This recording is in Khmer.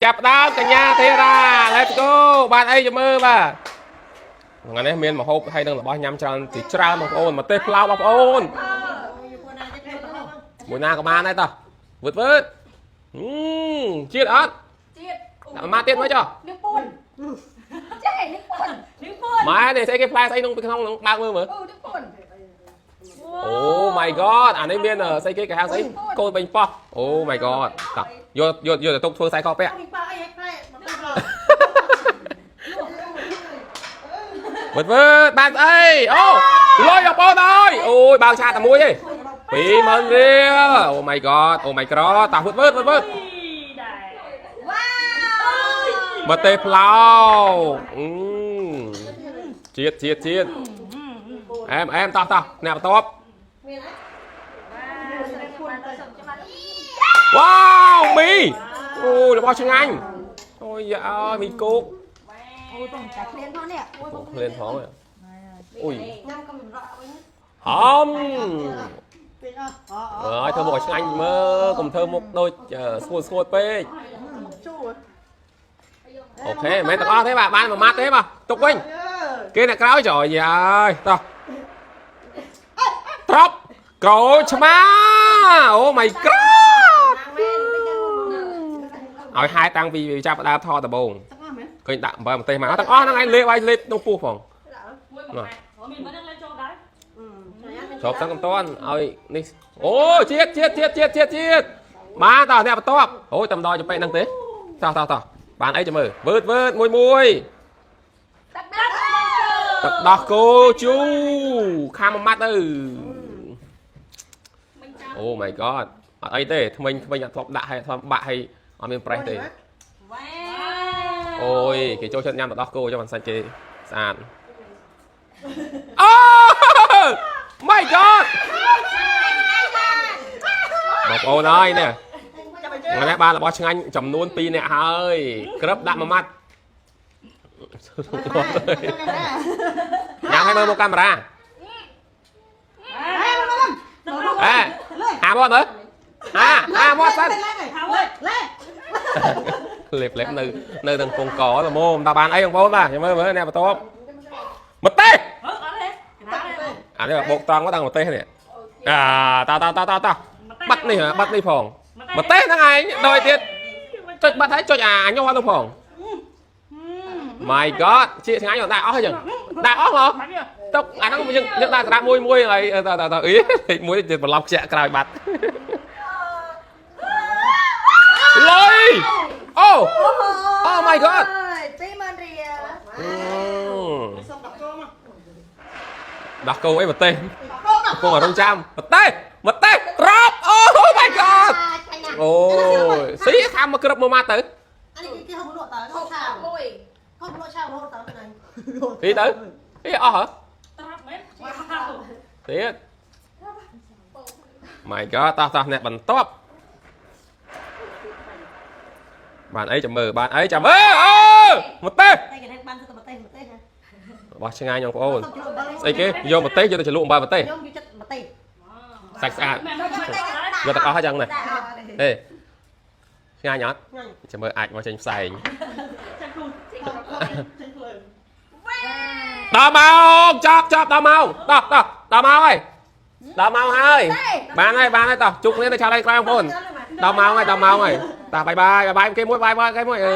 ចាប់ដើមកញ្ញាធីរ៉ា Let's go បានអីចាំមើលបាទថ្ងៃនេះមានម្ហូបហើយនឹងរបស់ញ៉ាំច្រើនជាច្រើនបងប្អូនម្ទេសផ្លោកបងប្អូនមួយណាក៏បានដែរតោះវឹតវឹតហឹមជាតិអត់ ជាតិ ដាក់មកទៀតមើលចុះ នាងពួនចេះនាងពួននាងពួន ម៉ែនេះស្អីគេផ្លែស្អីក្នុងពីក្នុងហ្នឹងបើកមើលមើល អូនាងពួន អូ my god អានេះមានស្អីគេគេហៅស្អីកូនបេញប៉ោះអូ my god តោះយកយកយកទៅទុកធ្វើខ្សែកពាក់ នេះប៉ាអីឲ្យផ្លែមកទៅ វឹតវឹតបានស្អីអូលុយបងប្អូនអើយអូយបើកឆាតតែមួយទេ20000រៀលអូ my god អូ my god តោះវឹតវឹតវឹតវឹត វ៉ាវ មកទេផ្លោអឺជាតិជាតិជាតិអែមអែមតោះតោះអ្នកបន្ទាប់ មានអី វ៉ាវមីអូរបស់ឆ្ងាញ់អូយយ៉ាអើយមីគោក អូយបងតែឃ្លានផងនេះអូយ អូឃ្លានផងអូយ ញ៉ាំកុំរកវិញ ហំ ពេកអស់ អើយធ្វើមុខឲ្យឆ្ងាញ់មើលកុំធ្វើមុខដូចស្ងួតស្ងួតពេក ជូរ OK មិនមែនទាំងអស់ទេបាទបានមួយម៉ាត់ទេបាទទុកវិញគេអ្នកក្រោយចុយយាយតោះត្រប់ក្រូចឆ្មាអូ my god ឲ្យហាយតាំងពីចាប់ផ្ដើមថតដំបូង ទាំងអស់មែន ឃើញដាក់អំបិលម្ទេសមកទាំងអស់ហ្នឹងឯងលេបឲ្យលេបក្នុងពោះផង មួយមួយមានមិននឹងលេងចូលដែរ ជ្របសិនកំតាន់ឲ្យនេះអូជាតិជាតិជាតិជាតិជាតិជាតិបានតោះអ្នកបន្ទាប់អូយតំដល់ចំពេកហ្នឹងទេតោះតោះតោះបានអីចាំមើលវើតវើតមួយមួយ ទឹកដោះ ទឹកដោះគោជូខាំមួយម៉ាត់ទៅអូ my god អត់អីទេថ្មិញថ្មិញអត់ធ្លាប់ដាក់ឲ្យធ្លាប់បាក់ឲ្យអត់មានប្រេះទេ វ៉ាវ អូយគេចូលចិត្តញ៉ាំទឹកដោះគោចុះមិនសាច់គេស្អាតអូ my god បងប្អូនអើយនេះថ្ងៃនេះបានរបស់ឆ្ងាញ់ចំនួន2នាក់ហើយក្រឹបដាក់មួយម៉ាត់ញ៉ាំឲ្យមើលមកកាមេរ៉ាអេអាមាត់មើលអាអាមាត់សិន លេ លេបលេបនៅនៅនឹងពងកល្មមតើបានអីបងប្អូនបាទចាំមើលមើលអ្នកបន្ទាប់ម្ទេស អឺអត់ទេកណាទេ អានេះបោកត្រង់មកដល់ម្ទេសនេះអាតតតតតបាត់នេះបាត់នេះផងម្ទេសហ្នឹងឯងដូចទៀតចុចបាត់ហើយចុចអាញ័រទៅផង My god ជាឆ្ងាញ់ដាក់អស់ហើយចឹងដាក់អស់មកទុកអាហ្នឹងយើងយើងដាក់ក្រាបមួយមួយហើយតតតអីលេខមួយទៀតបន្លប់ខ្ជាក់ក្រោយបាត់លុយអូ Oh my god 20000រៀល សុំដាក់ចូលមក ដោះគោអីម្ទេស គោដាក់ កំពុងរងចាំម្ទេសម្ទេសត្រប់អូ my god អូយស៊ីខាំមកក្រឹបមួយម៉ាត់ទៅ អានេះគេហូបលក់តើហូបឆាវ មួយ ហូបលក់ឆាវរហូតតើហ្នឹង ស៊ីទៅអីអស់ហ៎ ត្រាប់មែន ទៀត My god តោះតោះអ្នកបន្ទាប់បានអីចាំមើលបានអីចាំមើលអូម្ទេស តែគេបានទៅម្ទេសម្ទេសហ៎ របស់ឆ្ងាញ់បងប្អូន សុំជ្រក់អំបិល ស្អីគេយកម្ទេសយកទៅជ្រលក់អំបិលម្ទេស ខ្ញុំយកចិត្តម្ទេស សាច់ស្អាត មែន យកទាំងអស់ហើយចឹងណា ដាក់ ហេឆ្ងាញ់អត់ ញ៉ាំ ចាំមើលអាចមកចេញផ្សែង ចាក់គ្រូ ចេញភ្លើង ដល់ម៉ោងចប់ចប់ដល់ម៉ោងតោះតោះដល់ម៉ោងហើយដល់ម៉ោងហើយបានហើយបានហើយតោះជួបគ្នានៅឆាឡៃក្រោយបងប្អូនដល់ម៉ោងហើយដល់ម៉ោងហើយតោះបាយបាយបាយបាយគេមួយបាយបាយគេមួយអឺ